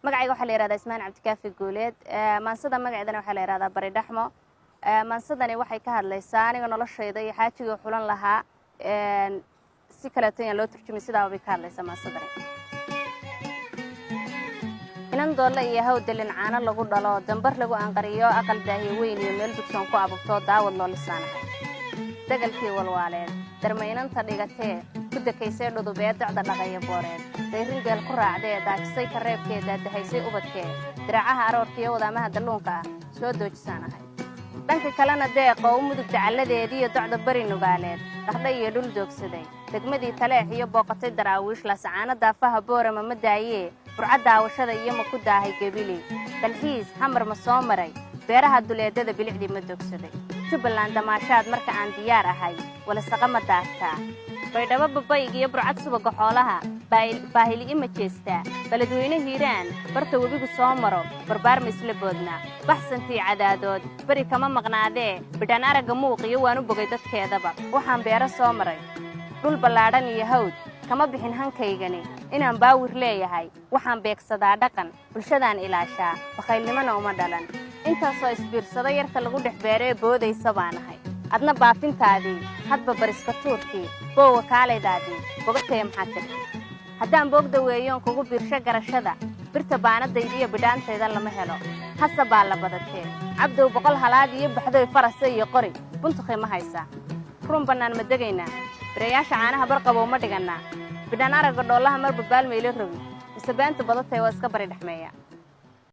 Magacayga waxaa la yihahdaa Ismaan Cabdikaafi Guuleed. Maansada magaceedana waxaa la yihahdaa Bari Dhaxmo. Maansadani waxay ka hadlaysaa aniga noloshayda iyo xaajigii xulan lahaa. Si kaleeto yaan loo turjumay, sidaaba bay ka hadlaysaa maansadani. Inan doolle iyo hawdalin caano lagu dhalo, dambar lagu anqariyo, aqal daahiyo weyn iyo meel dugsoon ku abubto, daawad loo lisaanahay. Dagalkii walwaaleed darmaynanta dhigatee ku dekaysay dhudubee, docda dhaqaya booreed, dayrin geel ku raacdee, daajisay kareebkee, daadahaysay ubadkee, diraacaha aroorkiiyo wadaamaha dalluunka ah soo doojisaanahay. Dhanka kalena deeqoo u mudug dacalladeediiyo docda bari nugaaleed, dhaqdha iyo dhul doogsaday, degmadii Taleex iyo booqatay Daraawiish, Laasacaano, daafaha Boorama ma daayee, Burca daawashada iyo ma ku daahay Gebili, dalxiis Xamar ma soo maray, beeraha duleedada bilicdii ma doogsaday, Jubbaland damaashaad marka aan diyaar ahay, walasaqa ma daartaa, Baydhabo babayg iyo Burcad subaga xoolaha baahili ima jeestaa, Beledweyne Hiiraan barta webigu soo maro barbaar ma isla boodnaa, baxsantii Cadaadood beri kama maqnaadee, bidhaan aragga muuq iyo waan u bogay dadkeedaba, waxaan beero soo maray dhul ballaadhan iyo hawd kama bixin hankaygani inaan baawir leeyahay, waxaan beegsadaa dhaqan bulshadaan ilaashaa, bakhaylnimona uma dhalan. Intaasoo isbiirsado yarka lagu dhex beeree boodaysa baan ahay. Adna baafintaadii hadba bariska tuurkii boowa kaalaydaadii bogataya maxaa tidhi? Haddaan boogda weeyoon kugu biirsho garashada, birta baanadayda iyo bidhaantayda lama helo, hase baa la badatee. Cabdow, 100 halaad iyo baxdoy farasa iyo qori buntukay ma haysaa? Run bannaan ma degaynaa? Birayaasha caanaha barqabow ma dhigannaa? Bidhaan aragga dhoollaha marba baalmayla rogi mise beenta badatay waa iska bari dhexmeeya.